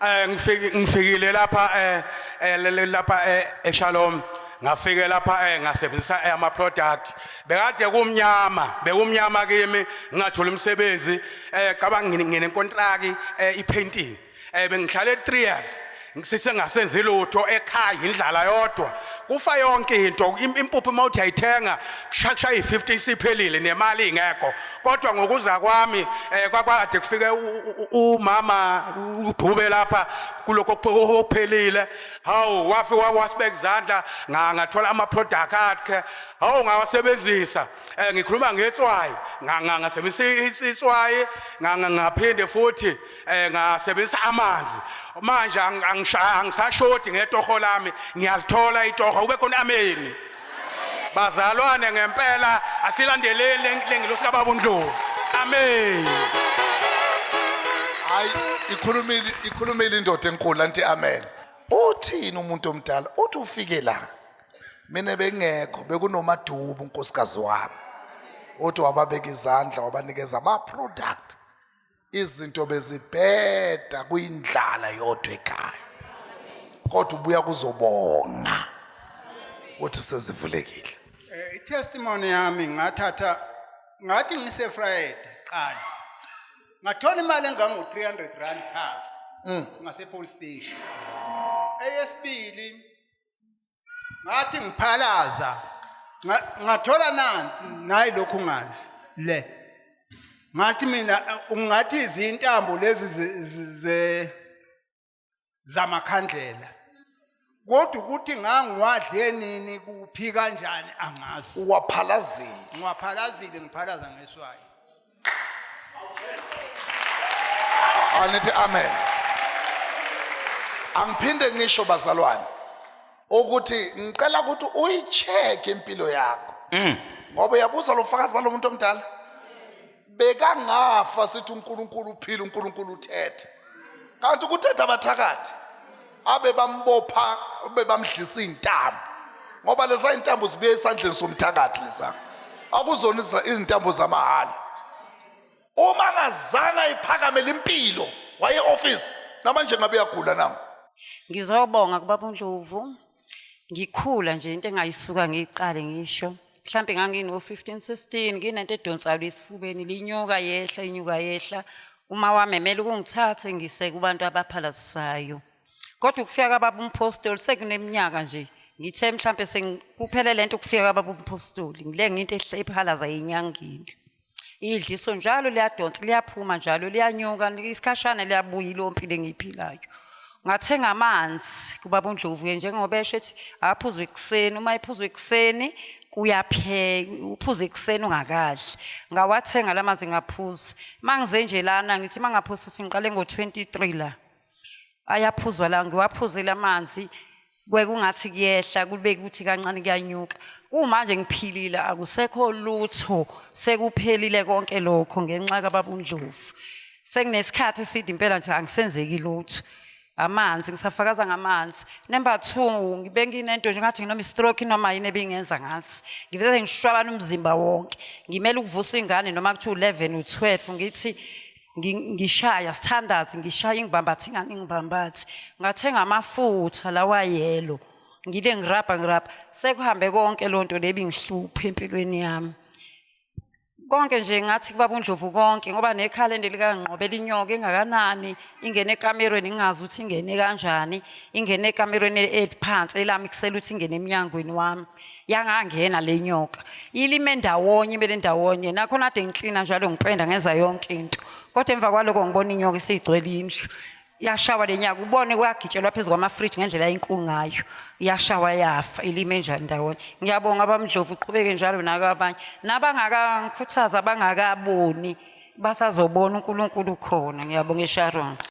Ngifikile lapha lapha eShalom, ngafike lapha ngasebenzisa ama product. Bekade kumnyama, bekumnyama kimi, ngingathola umsebenzi. Cabanga, ngine contract ipainting. Bengihlale 3 years ngisengasenzi lutho ekhaya, indlala yodwa, kufa yonke into. Impuphu uma uthi ayithenga kushaya i50 isiphelile, nemali ingekho. Kodwa ngokuza kwami kwakade kufike umama uDube lapha kulokho okuphelile. Hawu, wafika wasibeka izandla, ngathola ama product akhe. Hawu, ngawasebenzisa. Ngikhuluma ngetswayi, ngasebenzisa iswayi, ngaphinde futhi ngasebenzisa amanzi. Manje angisashodi ngetoho lami, ngiyalithola itoho. Kube khona ameni, bazalwane. Ngempela asilandeleni lengilosi kababa uNdlovu. Amen. Hayi, ikhulumile, ikhulumile indoda enkulu. Anti amen. Uthini umuntu omdala? Uthi ufike la, mina bengekho, bekunomadubu unkosikazi wami. Uthi wababeka izandla, wabanikeza ama-product, izinto bezibheda, kuyindlala yodwa ekhaya, kodwa ubuya kuzobonga, uthi sezivulekile. I-testimony yami, ngathatha ngathi ngise Friday qala ngathola imali engango R300 phansi ngase police station. Eyesibili, ngathi ngiphalaza, ngathola nanti nayi lokhu ngala le, ngathi mina ungathi izintambo lezi zamakhandlela, kodwa ukuthi ngangiwadle nini, kuphi, kanjani, angazi. Uwaphalazile? Ngiwaphalazile, ngiphalaza ngeswayi. Anithi amen. Angiphinde ngisho, bazalwane, ukuthi ngicela ukuthi uyi-check impilo yakho, ngoba uyabuza lo fakazi balo muntu omdala bekangafa, sithi uNkulunkulu uphila, uNkulunkulu uthethe, kanti ukuthetha abathakathi abe bambopha, abe bamdlisa iy'ntambo, ngoba leza iy'ntambo zibuye esandleni somthakathi. Leza akuzona izintambo zamahhala. Uma angazange ayiphakamele impilo, waye office namanje ngabe uyagula nangu. Ngizobonga kubaba uNdlovu. Ngikhula nje, into engayisuka ngiyiqale ngisho. Mhlambe ngangino 15 16, nginento edonsayo esifubeni, linyuka yehla, inyuka yehla. Uma wami emele ukungithathe ngise kubantu abaphalazisayo. Kodwa ukufika kababa umpostoli sekuneminyaka nje. Ngithe mhlambe sengikuphele lento, ukufika kababa umpostoli ngile nginto ephalaza inyangeni. Idliso njalo liyadonsa, liyaphuma njalo, liyanyuka isikhashana, liyabuya. Ilo mpilo engiyiphilayo. Ngathenga amanzi kubaba uNdlovu njengoba esho, ethi aphuzwe ekuseni. Uma ephuzwe ekuseni kuyapheka, uphuze ekuseni ungakadli. Ngawathenga la manzi, ngaphuza. Uma ngize nje lana, ngithi uma ngaphuza ukuthi ngiqale ngo-23 la, ayaphuzwa la, ngiwaphuzile amanzi, kwekungathi kuyehla, kube kuthi kancane kuyanyuka. Kumanje ngiphilile, akusekho lutho, sekuphelile konke lokho ngenxa kababa uNdlovu. Sekunesikhathi eside impela nje angisenzeki lutho. Amanzi, ngisafakaza ngamanzi. Number 2, ngibe nginento nje ngathi nginoma i-stroke noma yini ebingenza ngathi ngivele ngishwabana umzimba wonke, ngimele ukuvusa ingane noma kuthiwa u11, u12, ngithi ngishaya sithandaze, ngishaya ingibambathi, ingane ingibambathi. Ngathenga amafutha lawa yellow, ngile ngirabha, ngirabha, sekuhambe konke lonto lebi ngihluphe empilweni yami konke nje. Ngathi kubaba uNdlovu konke, ngoba nekhalende likaNgqobe linyoka engakanani ingene ekamerweni, ngingazi ukuthi ingene kanjani, ingene ekamerweni eliphansi elami, kusela ukuthi ingene emnyangweni wami, yangangena le nyoka, ilime ndawonye, imele ndawonye. Nakhona ade ngiklina njalo, ngipenda, ngenza yonke into, kodwa emva kwaloko ngibona inyoka isiyigcwele indlu. Yashawa le nyaka, ubone kwagitshelwa phezu kwamafriji ngendlela enkulu ngayo, yashawa yafa, ilime njani ndawonye. Ngiyabonga bamndlovu, uqhubeke njalo nakabanye nabangakangikhuthaza, abangakaboni basazobona, uNkulunkulu ukhona. Ngiyabonga eSharon.